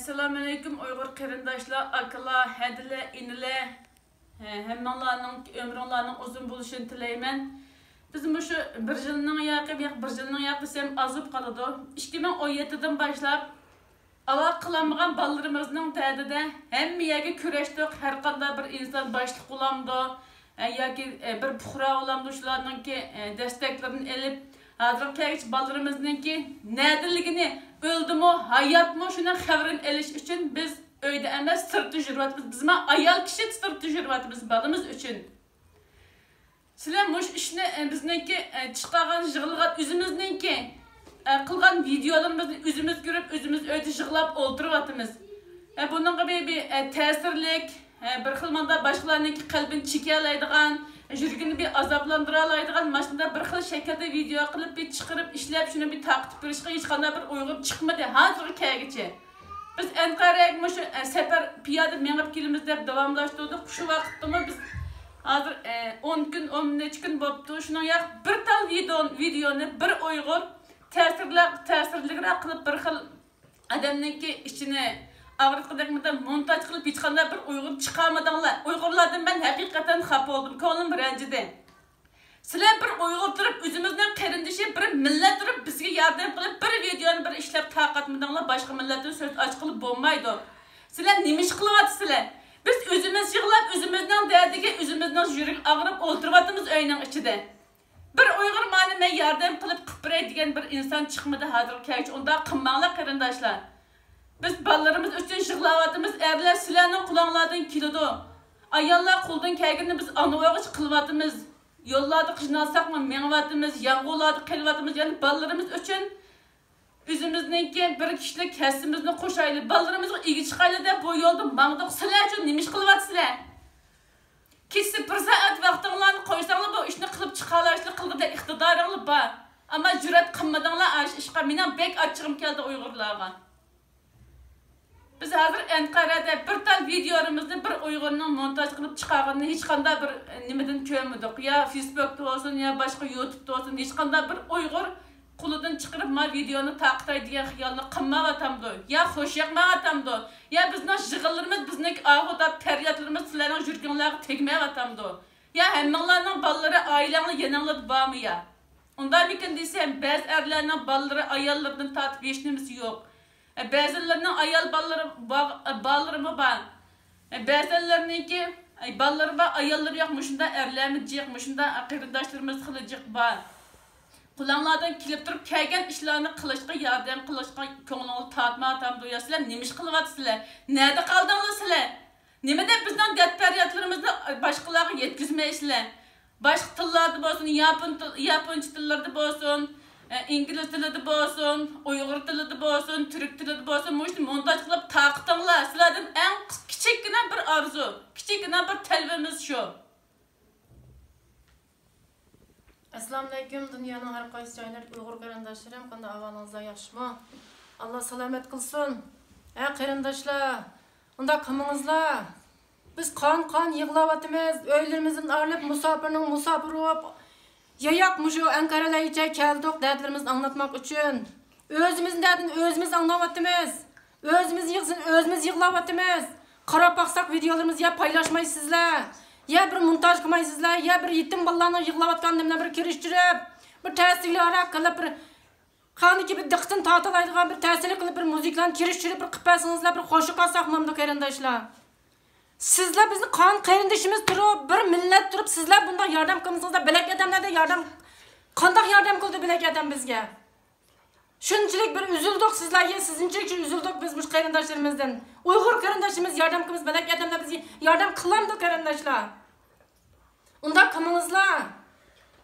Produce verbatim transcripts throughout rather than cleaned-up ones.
ئەسسالامۇئەلەيكۇم ئۇيغۇر قېرىنداشلار، ئاكىلار، ھەدىلەر، ئىنىلەر. ھە، ھەممىڭلارنىڭ ئۆمرۈڭلارنىڭ ئۇزۇن بولۇشىنى تىلەيمەن. بىز مۇشۇ بىر يىلنىڭ ياقى، ياق، بىر يىلنىڭ ياقى دېسەم ئاز بولۇپ قالىدۇ. ئىككى مىڭ ئون يەتتىدىن باشلاپ ئالاقە قىلالمىغان بالىلىرىمىزنىڭ دەردىدە ھەممە يەرگە كۈرەشتۇق. ھەر قانداق بىر ئىنسان باشلىق بولامدۇ، ئە، ياكى، ئە، بىر پۇقرا بولامدۇ، شۇلارنىڭكى، ئە، دەستەكلىرىنى ئېلىپ، ھازىرغا كەلگۈچە بالىلىرىمىزنىڭكى نەدىلىكىنى، ئۆلدىمۇ، ھاياتمۇ، شۇنىڭ خەۋىرىنى ئېلىش ئۈچۈن بىز ئۆيدە ئەمەس، سىرتتا يۈرۈۋاتىمىز. بىزمۇ ئايال كىشى سىرتتا يۈرۈۋاتىمىز بالىمىز ئۈچۈن. سىلەر مۇشۇ ئىشنى، ئە، بىزنىڭكى، ئە، چىقارغان، يىغلىغان ئۆزىمىزنىڭكى، ئە، قىلغان ۋىدىيولىرىمىزنى ئۆزىمىز كۆرۈپ، ئۆزىمىز ئۆيدە يىغلاپ ئولتۇرۇۋاتىمىز. ئە، بۇنىڭغا بىر، بىر، ئە، تەسىرلىك، ئە، بىر خىل ماندا باشقىلارنىڭكى قەلبىنى چېكەلەيدىغان، يۈرىكىنى بىر ئازابلاندۇرالايدىغان، ماشۇنداق بىر خىل شەكىلدە ۋىدىيو قىلىپ، بىر چىقىرىپ، ئىشلەپ، شۇنى بىر تارقىتىپ بېرىشقا ھېچقانداق بىر ئۇيغۇر چىقمىدى ھازىرغا كەلگۈچە. بىز ئەنقەرەگە مۇشۇ، ئە، سەپەر پىيادە مېڭىپ كېلىمىز دەپ داۋاملاشتۇردۇق. شۇ ۋاقىتتىمۇ بىز ھازىر، ئە، ئون كۈن، ئون نەچچە كۈن بوپتۇ. شۇنىڭ ياق بىر تال ۋىدىيو-، ۋىدىيونى بىر ئۇيغۇر تەسىرلەر-، تەسىرلىكرەك قىلىپ، بىر خىل ئادەمنىڭكى ئىچىنى ئاغرىتقۇدەك مۇنتاج قىلىپ، ھېچقانداق بىر ئۇيغۇر چىقارمىدىڭلار. ئۇيغۇرلاردىن مەن ھەقىقەتەن خاپا بولدۇم، كۆڭلۈم رەنجىدى. سىلەر بىر ئۇيغۇر تۇرۇپ، ئۆزىمىزنىڭ قېرىندىشى بىر مىللەت تۇرۇپ، بىزگە ياردەم قىلىپ، بىر ۋىدىيونى بىر ئىشلەپ تارقاتمىدىڭلار، باشقا مىللەتتىن سۆز ئاچقىلى بولمايدۇ. سىلەر نېمە ئىش قىلىۋاتىسىلەر؟ بىز ئۆزىمىز يىغلاپ، ئۆزىمىزنىڭ دەردىگە، ئۆزىمىزنىڭ يۈرىكى ئاغرىپ ئولتۇرۇۋاتىمىز ئۆينىڭ ئىچىدە. بىر ئۇيغۇر مانا مەن ياردەم قىلىپ قىلىپ بېرەي دېگەن بىر ئىنسان چىقمىدى ھازىرغا كەلگۈچە. ئۇنداق قىلماڭلار قېرىنداشلار. بىز بالىلىرىمىز ئۈچۈن يىغلاۋاتىمىز، ئەرلەر سىلەرنىڭ قولۇڭلاردىن كېلىدۇ. ئاياللار قولىدىن كەلگىنىنى بىز ئانا بولغۇچە قىلىۋاتىمىز. يوللاردا قىينالساقمۇ مېڭىۋاتىمىز، يامغۇرلاردا قېلىۋاتىمىز. يەنى بالىلىرىمىز ئۈچۈن ئۆزىمىزنىڭكى بىر كىشىلىك ھەسسىمىزنى قوشايلى، بالىلىرىمىزغا ئىگە چىقايلى دەپ بۇ يولدا ماڭدۇق. سىلەر ئۈچۈن نېمە ئىش قىلىۋاتىسىلەر؟ كېچىسى بىر سائەت ۋاقتىڭلارنى قويساڭلار، بۇ ئىشنى قىلىپ چىقالايسىلەر، قىلغۇدەك ئىقتىدارىڭلار بار. ئەمما جۈرئەت قىلمىدىڭلار ئاشۇ ئىشقا. مېنىڭ بەك ئاچچىقىم كەلدى ئۇيغۇرلارغا. بىز ھازىر ئەنقەرەدە بىر تال ۋىدىيولىرىمىزنى بىر ئۇيغۇرنىڭ مونتاژ قىلىپ چىقارغىنىنى ھېچقانداق بىر نېمىدىن كۆرمىدۇق. يا فېيسبۇكتا بولسۇن، يا باشقا يۇتۇبتا بولسۇن، ھېچقانداق بىر ئۇيغۇر قولىدىن چىقىرىپ، ما ۋىدىيونى تارقىتاي دېگەن خىيالنى قىلمايۋاتامدۇ؟ يا خۇش ياقمايۋاتامدۇ؟ يا بىزنىڭ يىغىلىرىمىز، بىزنىڭ ئاھۇ دەپ پەريادلىرىمىز سىلەرنىڭ يۈرىكىڭلارغا تەگمەيۋاتامدۇ؟ يا ھەممىڭلارنىڭ بالىلىرى، ئائىلەڭلار يېنىڭلاردا بارمۇ يا؟ ئۇنداقمىكىن دېسەم، بەزى ئەرلەرنىڭ بالىلىرى ئاياللىرىدىن تارتىپ ھېچنېمىسى يوق. بەزىلىرىنىڭ ئايال بالىلىرى بار، بالىلىرىمۇ بار. بەزەنلىرىنىڭكى بالىلىرى بار، ئاياللىرى يوق. مۇشۇنداق ئەرلەرمۇ جىق، مۇشۇنداق قېرىنداشلىرىمىز خېلى جىق بار. قولۇڭلاردىن كېلىپ تۇرۇپ كەلگەن ئىشلارنى قىلىشقا، ياردەم قىلىشقا كۆڭلۈڭلار تارتمايۋاتامدۇ يا؟ سىلەر نېمە ئىش قىلىۋاتىسىلەر؟ نەدە قالدىڭلار سىلەر؟ نېمە دەپ بىزنىڭ دەرد-پەريادلىرىمىزنى باشقىلارغا يەتكۈزمەيسىلەر؟ باشقا تىللاردا بولسۇن، ياپون تىل-، ياپونچە تىللىرىدا بولسۇن، ئە، ئىنگلىز تىلىدا بولسۇن، ئۇيغۇر تىلىدا بولسۇن، تۈرك تىلىدا بولسۇن، مۇشۇنى مونتاژ قىلىپ تارقىتىڭلار. سىلەردىن ئەڭ قىس-، كىچىككىنە بىر ئارزۇ، كىچىككىنە بىر تەلىپىمىز شۇ. ئەسسالامۇئەلەيكۇم، دۇنيانىڭ ھەر قايسى جايلىرىدىكى ئۇيغۇر قېرىنداشلىرىم، قانداق ئەھۋالىڭىزلار، ياخشىمۇ؟ ئاللا سالامەت قىلسۇن. ھە، قېرىنداشلار، ئۇنداق قىلمىڭىزلار. بىز قان-قان يىغلاۋاتىمىز، ئۆيلىرىمىزدىن ئايرىلىپ، مۇساپىرنىڭ مۇساپىرى بولۇپ، ياياق مۇشۇ ئەنقەرەلەرگىچە كەلدۇق، دەردلىرىمىزنى ئاڭلاتماق ئۈچۈن. ئۆزىمىزنىڭ دەردىنى ئۆزىمىز ئاڭلاۋاتىمىز. ئۆزىمىز يىغسىن، ئۆزىمىز يىغلاۋاتىمىز. قاراپ باقساق، ۋىدىيولىرىمىزنى يا پايلاشمايسىزلەر، يا بىر مونتاژ قىلمايسىزلەر، يا بىر يېتىم بالىلارنىڭ يىغلاۋاتقان نېمىلەرنى بىر كىرىشتۈرۈپ، بىر تەسىرلىكراق قىلىپ، بىر قانىكى بىر دىققىتىنى تارتالايدىغان بىر تەسىرلىك قىلىپ، بىر مۇزىكىلارنى كىرىشتۈرۈپ، بىر قىلىپ بەرسىڭىزلەر، بىر خوشلۇق قىلساق بولامدۇ، قېرىنداشلار؟ سىزلەر بىزنى قان قېرىندىشىمىز تۇرۇپ، بىر مىللەت تۇرۇپ، سىزلەر بۇنداق ياردەم قىلمىسىڭىزلار، بۆلەك ئادەملەردە ياردەم، قانداق ياردەم قىلدى بۆلەك ئادەم بىزگە؟ شۇنچىلىك بىر ئۈزۈلدۇق سىزلەرگە، سىزنىڭچىلىك ئۈزۈلدۇق بىز مۇشۇ قېرىنداشلىرىمىزدىن. ئۇيغۇر قېرىنداشلىرىمىز ياردەم قىلمىسا، بۆلەك ئادەملەر بىزگە ياردەم قىلامدۇ، قېرىنداشلار؟ ئۇنداق قىلمىڭىزلار.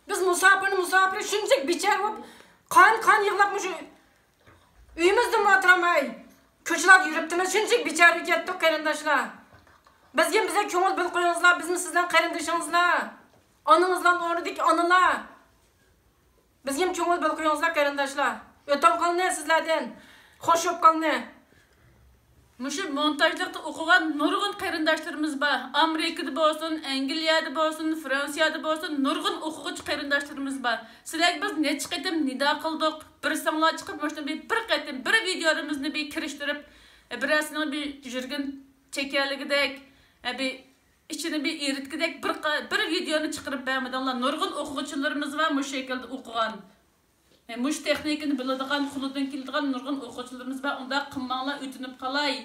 بىز مۇساپىرنى مۇساپىر، شۇنچىلىك بىچارە بولۇپ، قان-قان يىغلاپ مۇشۇ ئۆيىمىزدىنمۇ ئاتىرالماي، كوچىلاردا يۈرۈپتىمىز، شۇنچىلىك بىچارە كەتتۇق، قېرىنداشلار. بىزگە، بىزگە كۆڭۈل بۆلۈپ قويۇڭلار، بىزمۇ سىزنىڭ قېرىندىشىڭلار. ئانىڭىزلارنىڭ ئورنىدىكى ئانىلار. بىزگىمۇ كۆڭۈل بۆلۈپ قويۇڭلار، قېرىنداشلار. ئۆتۈم قىلنى سىزلەردىن. خوش بولۇپ قالنى. مۇشۇ مونتاژلىقتا ئوقۇغان نۇرغۇن قېرىنداشلىرىمىز بار. ئامېرىكىدا بولسۇن، ئەنگلىيەدە بولسۇن، فرانسىيەدە بولسۇن، نۇرغۇن ئوقۇغۇچى قېرىنداشلىرىمىز بار. سىلەرگە بىز نەچچە قېتىم نىدا قىلدۇق. بىرسىڭلار چىقىپ، مۇشۇنى بىر، بىر قېتىم، بىر ۋىدىيولىرىمىزنى بىر كىرىشتۈرۈپ، بىرەرسىنىڭ بىر يۈرىكىنى چېكەلىگۈدەك، ھە، بىر ئىچىنى بىر ئېرىتكۈدەك بىر قا-، بىر ۋىدېئونى چىقىرىپ بەرمىدىڭلار. نۇرغۇن ئوقۇغۇچىلىرىمىز بار مۇشۇ شەكىلدە ئوقۇغان. ھە، مۇشۇ تېخنىكىنى بىلىدىغان، قولىدىن كېلىدىغان نۇرغۇن ئوقۇغۇچىلىرىمىز بار. ئۇنداق قىلماڭلار، ئۆتۈنۈپ قالاي.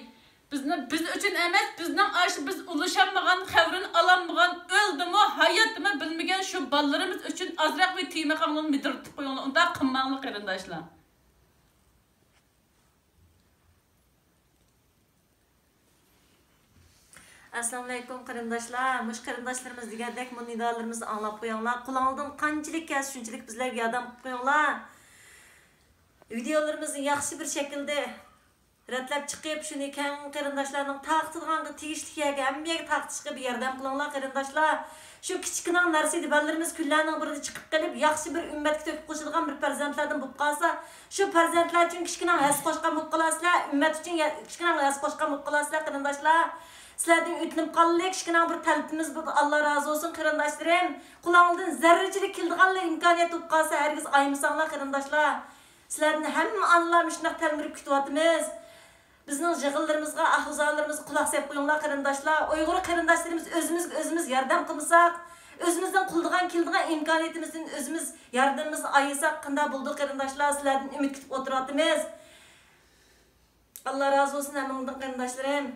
بىزنى، بىز ئۈچۈن ئەمەس، بىزنىڭ ئاشۇ بىز ئۇلىشالمىغان، خەۋىرىنى ئالالمىغان، ئۆلدىمۇ، ھاياتمۇ بىلمىگەن شۇ بالىلىرىمىز ئۈچۈن ئازراق بىر تېما قاڭلىنى مىدىرلىتىپ قويۇڭلار. ئۇنداق قىلماڭلار، قېرىنداشلار. ئەسسالامۇئەلەيكۇم، قېرىنداشلار. مۇشۇ قېرىنداشلىرىمىز دېگەندەك، مۇ نىدالىرىمىزنى ئاڭلاپ قويۇڭلار. قولۇڭلاردىن قانچىلىك كەلسە، شۇنچىلىك بىزلەرگە ياردەم قىلىپ قويۇڭلار. ۋىدېئولىرىمىزنى ياخشى بىر شەكىلدە رەتلەپ چىقىپ، شۇنى كەڭ قېرىنداشلارنىڭ تارقىتىدىغانغا تېگىشلىك يەرگە، ھەممە يەرگە تارقىتىشقا بىر ياردەم قىلىڭلار، قېرىنداشلار. شۇ كىچىككىنە نەرسىدە بالىلىرىمىز كۈنلەرنىڭ بىرىدە چىقىپ قېلىپ، ياخشى بىر ئۈممەتكە تۆھپە قوشىدىغان بىر پەرزەنتلەردىن بولۇپ قالسا، شۇ پەرزەنتلەر ئۈچۈن كىچىككىنە ھەسسە قوشقان بولۇپ قالارسىلەر، ئۈممەت ئۈچۈن يا-، كىچىككىنە ھەسسە قوشقان بولۇپ قالارسىلەر، قېرىنداشلار. سىلەردىن ئۆتۈنۈپ قالدى، كىچىككىنە بىر تەلىپىمىز بولدى. ئاللا رازى بولسۇن، قېرىنداشلىرىم. قولۇڭلاردىن زەررىچىلىك كېلىدىغانلا ئىمكانىيەت بولۇپ قالسا، ھەرگىز ئايىمىساڭلار، قېرىنداشلار. سىلەردىن ھەممە ئانىلار مۇشۇنداق تەلمۈرۈپ كۈتۈۋاتىمىز. بىزنىڭ يىغىنلىرىمىزغا، ئاھۇزالىرىمىزغا قۇلاق سېلىپ قويۇڭلار، قېرىنداشلار. ئۇيغۇر قېرىنداشلىرىمىز ئۆزىمىزگە ئۆزىمىز ياردەم قىلمىساق، ئۆزىمىزدىن قىلىدىغان، كېلىدىغان ئىمكانىيىتىمىزدىن ئۆزىمىز ياردىمىمىزنى ئايىساق، قانداق بولىدۇ، قېرىنداشلار؟ سىلەردىن ئۈمىد كۈتۈپ ئولتۇرۇۋاتىمىز. ئاللا رازى بولسۇن ھەممىڭدىن، قېرىنداشلىرىم.